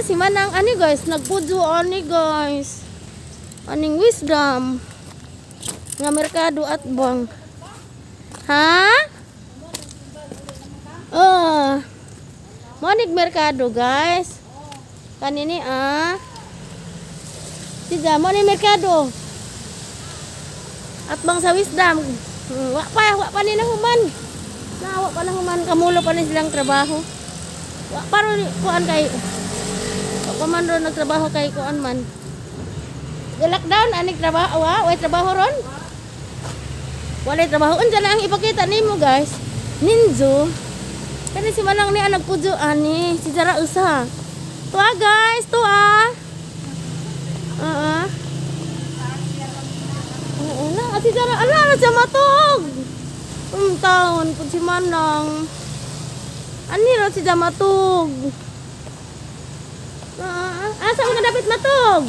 Guys, si Manang ani guys, nagpudyo ani guys. Aning Wisdom nga merkado at bang. Ha? Oh. Monig merkado guys. Kanini ah. Siya mo ni merkado. At bang sa Wisdom. Wa pa ni nahuman. Na wa pa nahuman, kamulo pa ni silang trabaho. Wa pa ron kuan kay wa pa man ron nagtrabaho kay kuan man. Lockdown aning trabaho wa, way trabaho ron. Walay trabaho. Unsa na ang ipakita nimo guys? Ninjo. Kani si Manang ni ang nagpudyo ani, si Jara usa. Tuwa guys, tuwa. Oo. Oo na, si Jara ala na siya matog. Taon pud si Manang. Ani ra si Jara matog. Ah, asa ka dapat matog?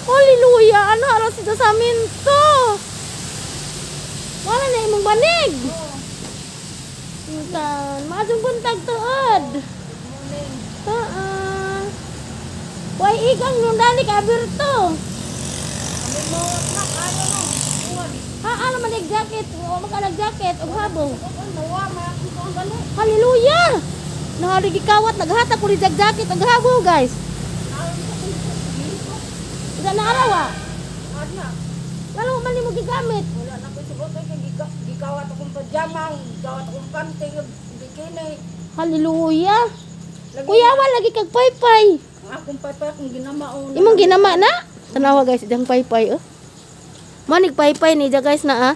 Hallelujah, ano ra si sa minto. Wala na imong banig. Taon, maadtong buntag tuod. Oo. Way igang nung dali ka abirto. Ha, ano man jacket, o maka nag-jacket og habong. Hallelujah. Nahari gikawat naghatag ko ni jacket og habong guys. Isa na araw ah. Lalo man nimo gigamit. Wala na ko sugot kay gikawat akong pajama, gikawat akong panty, bikini. Hallelujah. Kuya, wala lagi kag paypay. Ang akong paypay akong ginamaon. Imong ginama na? Tanawa guys, idang paypay oh. Manig paypay ni guys na ah.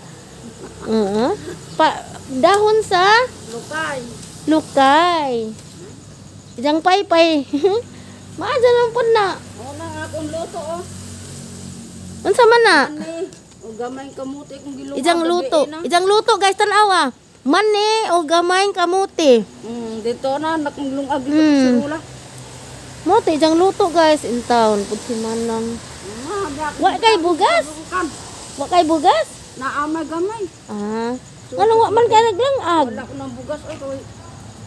Oo. Pa dahon sa lukay. Lukay. Idang paypay. Maadya lang po na. O na nga akong luto oh. Unsa man na? Ani, o gamay kamuti kong giluto. Ijang luto. Ijang luto guys, tanawa. Mani o gamay kamuti. Dito na nakunglungag dito sa rula. Mote ijang luto guys in town pud si Manang. Wa kay bugas? Wa kay bugas? Naamay gamay. Ah. Ngano wa man kay naglangag? Wala ko ng bugas oy kay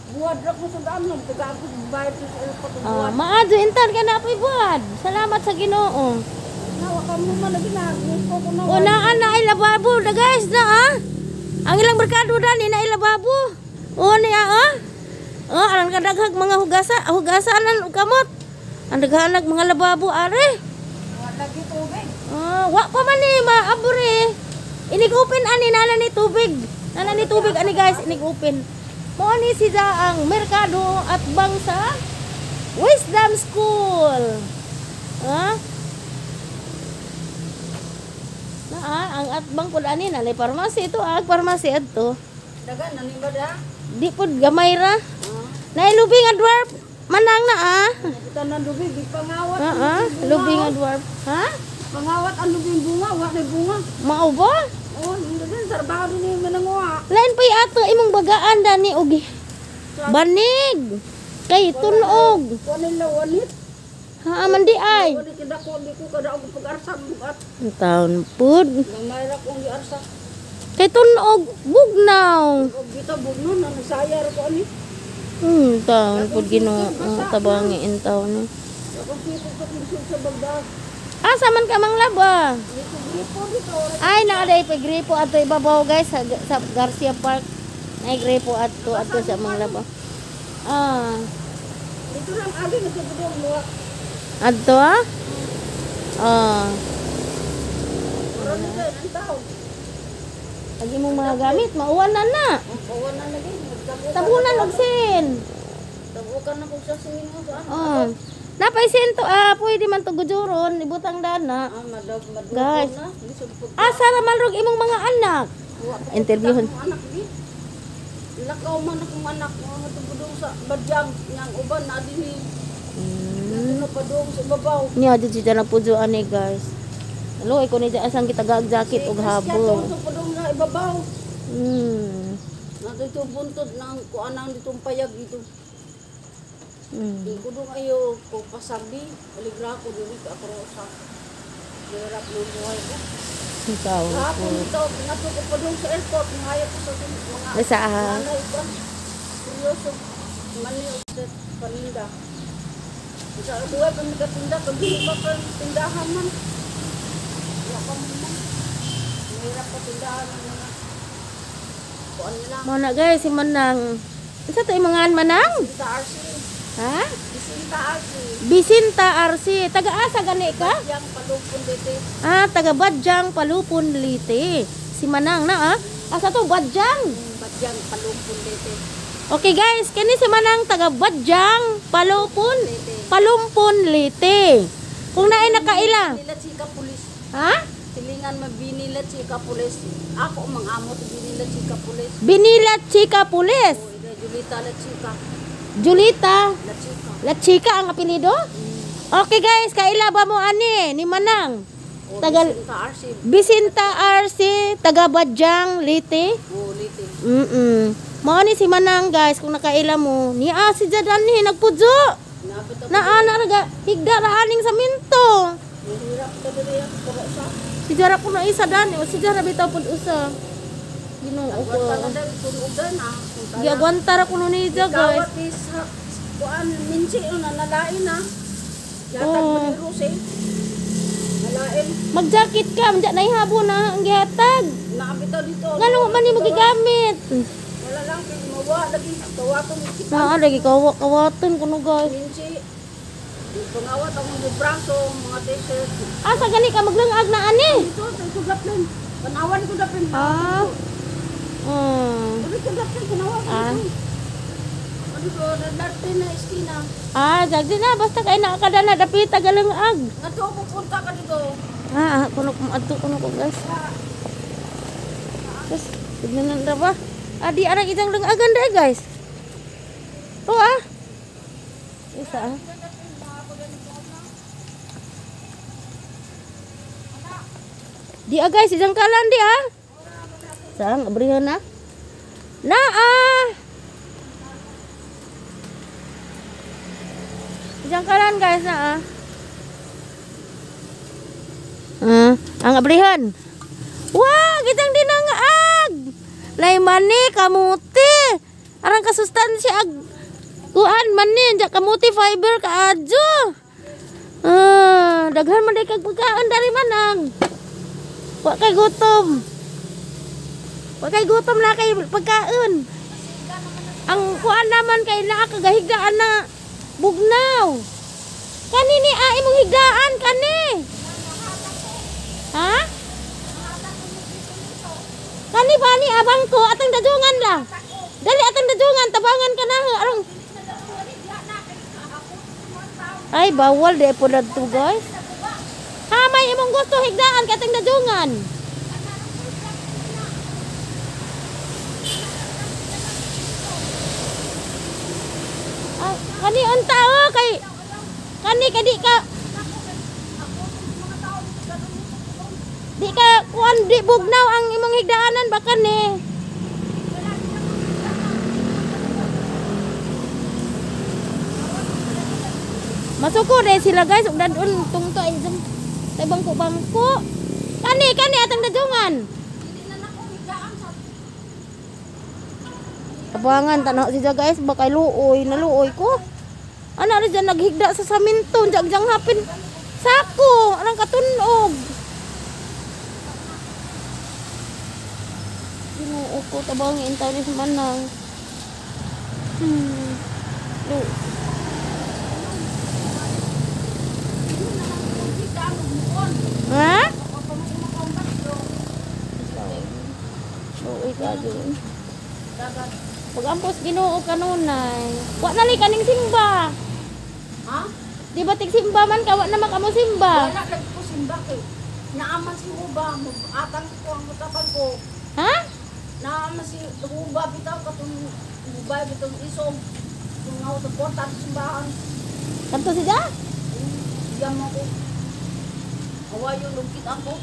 buwad ra ko sa daan taga ako bayad sa airport og Ah, buwad. maadyo in town kay naa po'y buwad. Salamat sa Ginoo. Nawa ka mo man lagi na gusto ko na. O naa na ay lababo na guys na ah. Ang ilang merkado dani na ay lababo. O niya ah. Oh, alang kadaghag mga hugasa, hugasanan og kamot. Ang daghanag mga lababo are. Wala lagi tubig. Ah, wa pa man ni maabore. Inig open ani nana ni tubig. Nana ni tubig ani guys, inig open. Mao ni siya ang merkado at bangsa Wisdom School. Ha? Na ah, ang atbang pud ani na pharmacy ito, ah, pharmacy adto. Dagan na ni ba da? Di pud gamay ra. Nailubi nga dwarf manang na ah. Kita na lubi gipangawat. Ah, lubi nga dwarf. Ha? Pangawat ang lubing bunga, wa na bunga. Mao ba? Oh, dagan trabaho ni mananguha. Lain pa'y ato imong bagaan dani og banig kay tunog. Kuan nila walit. Ha man di ay. Wali kada ko di ko kada og pag-arsa bugat. Ang taon pud. Gamay ra kong giarsa. Kay tunog bugnaw. Og gita bugno na nasaya ra ko ani. Taon pud Ginoo tabangi in taon ni. Akong pito sa kong sa bagdag. Asa man ka manglaba? Dito gripo dito. Ay naa day pa gripo ato ibabaw guys sa Garcia Park. Nay gripo ato ato sa manglaba. Ah, Dito lang agi nagtubog luwa. Adto ah? Ah. Pero nito ang tao. Pag imong mga gamit mauwan na na. Uwan na lagi. Tabunan og sin. Tabukan na ko sa singin mo sa. Oh. Napay sento ah, pwede man to gujuron, ibutang dana. Ah, madag madug Guys. na. Lisod pag Asa ra man rog imong mga anak? Interviewon. Anak di. Lakaw man akong anak mga tubodong sa badyang nang uban na dinhi. Na padong sa babaw. Niya jud siya nagpudyo ani guys. Luoy ko ni asang kita gaag jacket og habong. Sa padong na ibabaw. Nato ito buntod ng kuanang ditong payag dito. Di ko dong ayo ko pasagdi, aligra ko dili ka ako sa hirap ng buhay ko. Ikaw. Hapon dito, ngato ko padong sa airport, ngayo ko sa mga Sa ah. nanay ko. Seryoso, mani og paninda. Sa buhay pa nagatinda, pag di pa pa tindahan man. Wala pa man man. Mahirap pa tindahan ng mga kuan nila. Mo na guys, si Manang. Isa to imangan Manang? Bisinta RC. Ha? Bisinta RC. Bisinta RC. Taga-asa gani ka? Yang Palupon Leyte. Ah, taga Badyang, Palupon, Leyte. Si Manang na ah. Asa to Badyang? Badyang Palupon Leyte. Okay guys, kini si Manang taga Badyang, Palupon, Leyte. Palumpon, Leyte. Kung naay nakaila. Nila chika pulis. Ha? Silingan mabinila chika pulis. Ako mang amo to binila chika pulis. Binila Chica Pulis. O ida Julita la chika. Julita La chika. La Chica ang apelyido? Okay guys, kaila ba mo ani ni Manang? O, Tagal- Bisinta RC. Bisinta RC, taga Badyang, Leyte. O Leyte. Mao ni si Manang guys, kung nakaila mo, niya si Jadani nagpudyo. Napit ako. Naana raga higda ra aning sa minto. Mahirap ka diri ako puro sa. Si Jara ko na isa dani, o si Jara bitaw pud usa. Ginoo ko. Agwanta na dahil tunog na. Kung kaya. Giagwanta ra kuno ni Ija guys. Kawat is kuan minsi na nalain na. Yatag Oo. mo ni Rose. Nalain. Mag-jacket ka, manja na ihabo na ang gihatag. Naabitaw dito. Ngano man nimo gigamit? Wala lang kay mawa lagi kawaton kita. Naa lagi kawa kawaton kuno guys. Minsi. Pangawat ang mga braso, mga t-shirt. Asa gani ka maglangag na ani? Dito, sa gaplin. Panawan ko gaplin. Ah. Ulit ko gaplin, panawan ko. Ah. Ano ko, dati na iskina. Ah, jagdi na basta kay nakakadana dapit tagalangag. Nga to, pupunta ka dito. Ah, kuno adto kuno ko guys. Terus, tignan na ba? Ah, di arang isang langagan dai guys. To ah. Isa ah. Di ah guys, isang kalan di ah. Saan abrihan na? Na ah. Isang kalan guys na ah. Ah, ang abrihan. Wah, kitang dinangaag. Lay mani kamuti. Arang kasustansya ag kuan mani ja kamuti fiber kaadyo. Ah, daghan man day kag pagkaon dari manang. Wa kay gutom. Wa kay gutom na kay pagkaon. Ang kuan naman kay naa kagahigdaan na bugnaw. Kani ni ah, imong higdaan kani. Ha? Kani ba ni abang ko atang dadungan la. Dali atang dadungan tabangan ka na arong. Ay bawal di po to guys. Ha may imong gusto higdaan kay atang dadungan. Ah, kani unta oh kay kani kay di ka kuan di bugnaw ang imong higdaanan ba kani? Masuko rin sila guys ug dadon tungto ay tay bangko-bangko. Kani kani atang dadungan. Tabangan tanaw siya guys baka luoy naluoy ko. Ana ra dyan naghigda sa saminto jagjang hapin sako arang katunog. Ginoo ko tabangin intaw ni sa manang. Lu. Ha? Luoy ka dun. Pag-ampos Ginoo kanunay. Wa na li kaning simba. Ha? Di ba tig simba man ka wa na makamo simba? Wala lagi ko simba kay. Naaman si Huba, atang ko ang mutapan ko. Ha? Naaman si Huba bitaw katong Huba bitong isog. Kung ako sa porta sa simbahan. Kanto siya? Diyan mo ko. Awayon lugkit ako.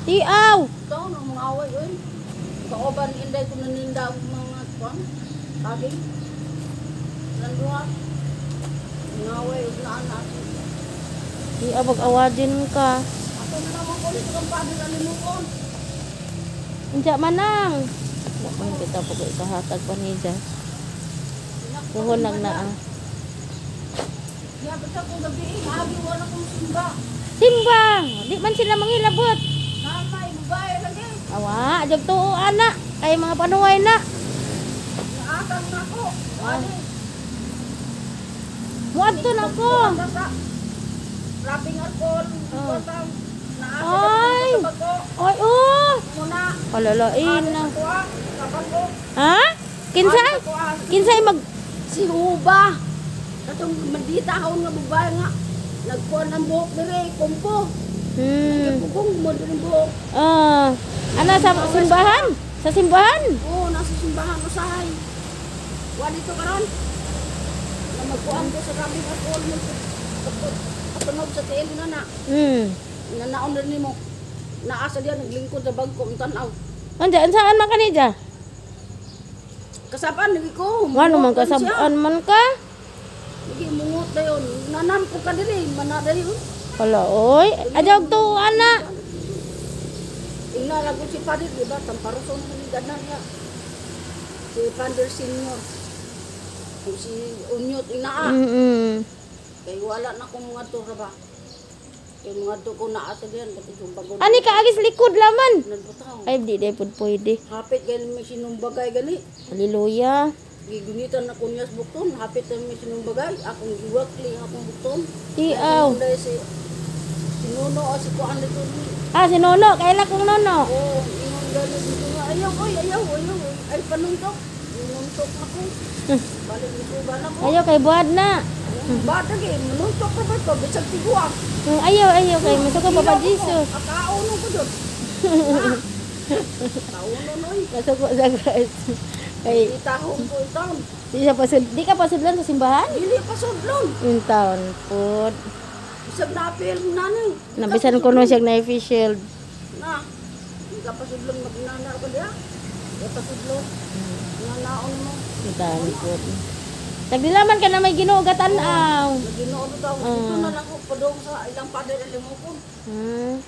Tiaw. Ikaw na mga away oy. Kauban inday ko naninda og mga kuan. Saging. Nanduha. Mga away ug naan na. Tiaw pag-awadin ka. Ato na naman ko dito ang padre alimuon. Unsa manang. Wa man kita pag ikahatag pa niya. Puhon nag naa. Gihapit ako gabi, agi wala kong simba. Simba, di man sila mangilabot. Namay, babae lagi. Awa, ajag tuo ana, kay mga panuway na. Naatang na ako. Wali. Muadto na ako. Rubbing alcohol. Oh. Naasa Ay. sa bago. Ay, oh. Muna. Kalalain na. Sa kuha. Sa bago. Ha? Kinsay? Sa kuha. Kinsay mag Si Huba. Katong mandita haon nga babae nga. Nagkuhan ang buhok dire, kumpo. Nagpugong mo dire buhok. Ah, ana sa simbahan? Sa simbahan? Oo, nasa simbahan usahay. Wa dito karon. Na magkuhan ko sa rubbing alcohol mo. Katunog sa tiil na na. Nanaon na nimo. Naasa diyan naglingkod sa bangko ang tan-aw. Anja, saan man kanija? Kasabaan lagi ko. Ngano man Mungot lang siya. kasabaan man ka? Lagi mungot dayon. Nanampo ka diri, mana dayon. Hala, oy. Ajag tuo ana. Ingna lang ko si Father, di ba? Tamparuson ni ganan niya. Si Father Senior. Kung si Unyot inaa. Kay wala na akong mga to ba. Kay mga to ko naa sa diyan pati yung bago. Ani ka agis likod laman. Nagbutaw. Ay, di di pud pwede. Hapit kay may sinumbagay gali. Hallelujah. Gigunitan na ko niya sa bukton. Hapit na may sinumbagay. Akong giwakli akong bukton. Tiaw. Dahil si si Nuno o si Kuan dito. Ah, si Nono. Kaila kong Nono. Oo, ingon gani dito nga. Ayaw, oy, ayaw, ayaw. Ay, panuntok. Nanuntok ako. Balik nito, bala ko. Ayaw kay buhad na. Bata kay, manuntok ka ba ito? Bisag tiguang. Ayaw, ayaw kay masuko Papa Jesus. Akauno ko doon. Kauno noy. Masuko sa guys. Kay Itahong ko itaon. di siya pasud, di ka pasudlan sa simbahan? Dili pa sudlon. In town pod. Bisag napil mo nani. Nabisan ko no siya na shield. Na. Di ka pasudlon magnana ko diya. Di pasudlon. Nanaon mo. In town pod. Tagdilaman ka na may Ginoo gatan-aw. Naginoo daw. Dito na lang ko padong sa ilang pader alimokon.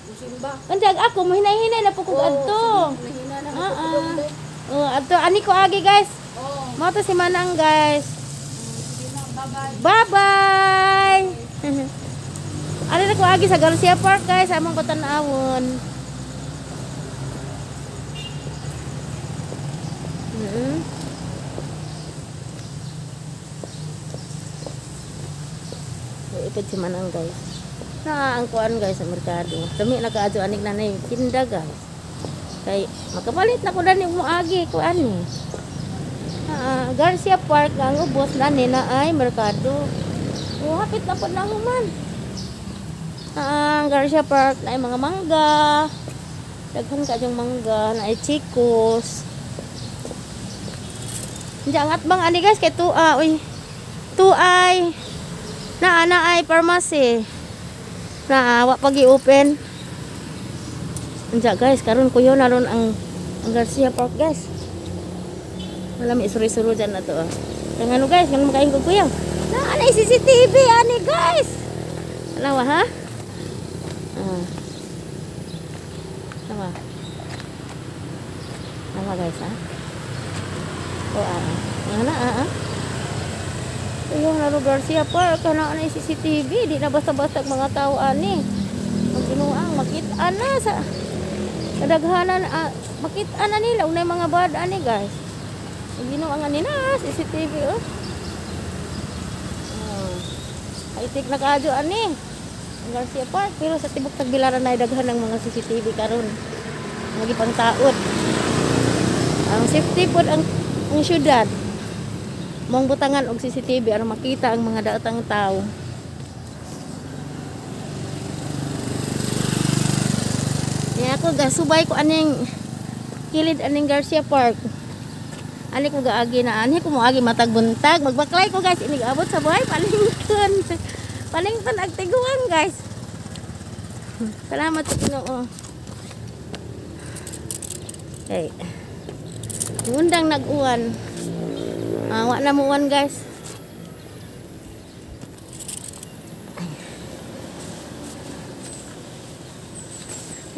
Musimba. Unsa ako mo hinay-hinay na po kog adto. Nahina na ako padong day. Oh, adto ani ko agi guys. Oh. Mao to si Manang guys. Sige na, bye-bye. Bye-bye. Ani na ko agi sa Garcia Park guys, among ko tan-awon. Ipid si Manang guys. Na ang kuan guys sa merkado. Dami na kaadto anig nanay tinda guys. Kay makapalit na ko dani mo agi kuan ni. Garcia Park ang ubos nani na ay merkado. Oh, hapit na pod na human. Ang Garcia Park na ay mga mangga. Daghan ka dyong mangga na ay chikos. Diyan ang atbang ani guys kay tua oy. Tuay. Naa na ay pharmacy. Naa wa pag i-open. Unsa guys, karon kuyo na ron ang Garcia Park guys. Wala may isuri-suro dyan na to. Ah. Kaya ano guys, ganun makain ko kuya. Naa na CCTV ani guys. Alawa ha? Ah. Tama. Tama guys ha. Oh ah. Ana ah ah. Yung laro Garcia Park kana na CCTV, di na basta-basta mga tao ani. Magbinuang makita na sa kadaghanan makita na nila unay mga bad ani guys. Magbinuang ani na CCTV oh. Oh. High-tech na kaadyo ani. Ang Garcia Park pero sa tibok Tagbilaran na daghan ng mga CCTV karon. Mga gipangtaot. Ang safety pod ang syudad. Mong butangan og CCTV aron makita ang mga daotang tao. Niya ako gasubay ko aning kilid aning Garcia Park. Ani ko gaagi na ani ko moagi matag buntag, magbaklay ko guys inig abot sa buhay palingkon. Palingkon ag tiguang guys. Salamat sa Ginoo. Hey. Undang nag-uwan. Wa na muwan guys.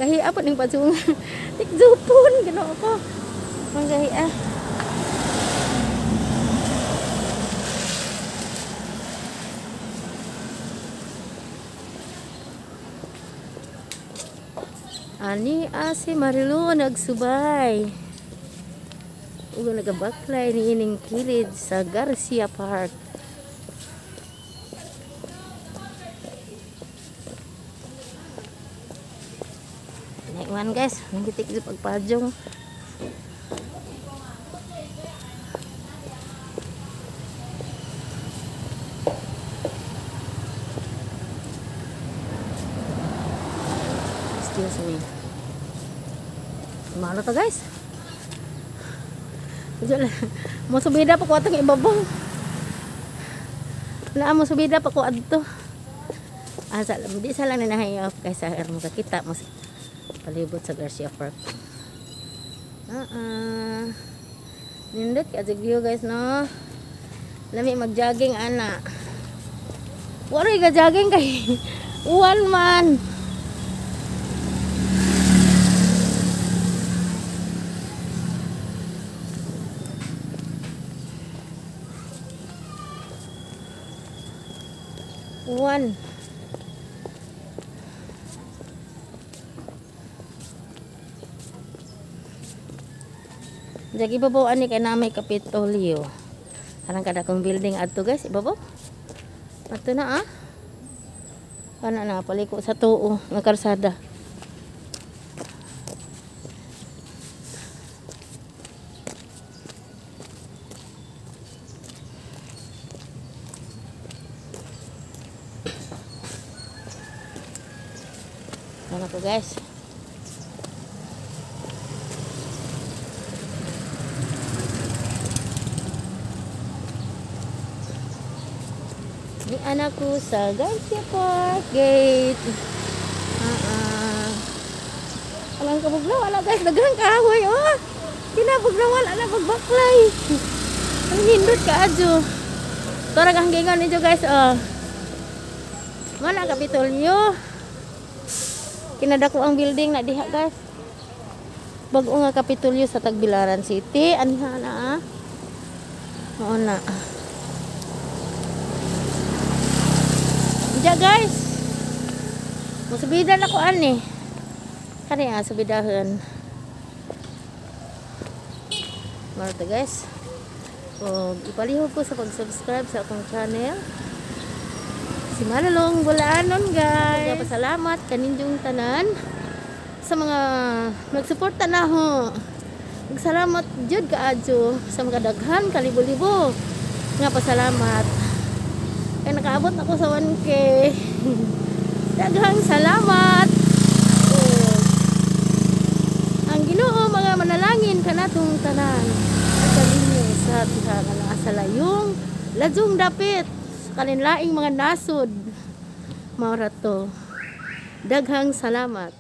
Gahi apa ning pasungan. Tikjupon Ginoo ko. Manggahi ah. Ani si Marilu nagsubay. Ug nagabaklay niining kilid sa Garcia Park. Naiwan guys, nanggitik sa pagpadyong. Excuse me. Malo to guys. Mo subida pa ko atong ibabaw. Naa mo subida pa ko adto. Asa di sa lang nanahay off kaysa mo kakita mo palibot sa Garcia Park. Nindot ka view guys no. Lami mag-jogging ana. Wala ga jogging kay uwan man. Uwan. Diyan ibabaw ani kay na may Kapitolyo. Karang kada kong building adto guys, ibabaw. Adto na ah. Kana na paliko sa tuo nga karsada. Ano ko guys? Ni anak ko sa Garcia Park gate. Alang kabuglaw, wala guys, daghang kahoy oh. Kinabuglaw wala na magbaklay. Ang nindot ka adyo. Torag ang gingon ninyo guys oh. Mana Kapitolyo. Kinadako ang building na diha guys. Bag-o nga Kapitolyo sa Tagbilaran City. Anha na ah. Oo na. Diya guys. Musubida na ko ani. Kani ah subidahan. Marta guys. Og ipalihog ko sa pag-subscribe sa akong channel. Si Manalong Bulanon guys. Pasalamat kaninyong tanan sa mga nagsuporta na ho. Salamat jud kaadyo sa mga daghan kalibo-libo nga pasalamat. Kay nakaabot ako sa 1K. Daghang salamat. Ang Ginoo mga manalangin kanatong tanan. At kaninyo sa diha nga naa sa layong lajong dapit kalinlaing mga nasod. Mao ra to. Daghang salamat.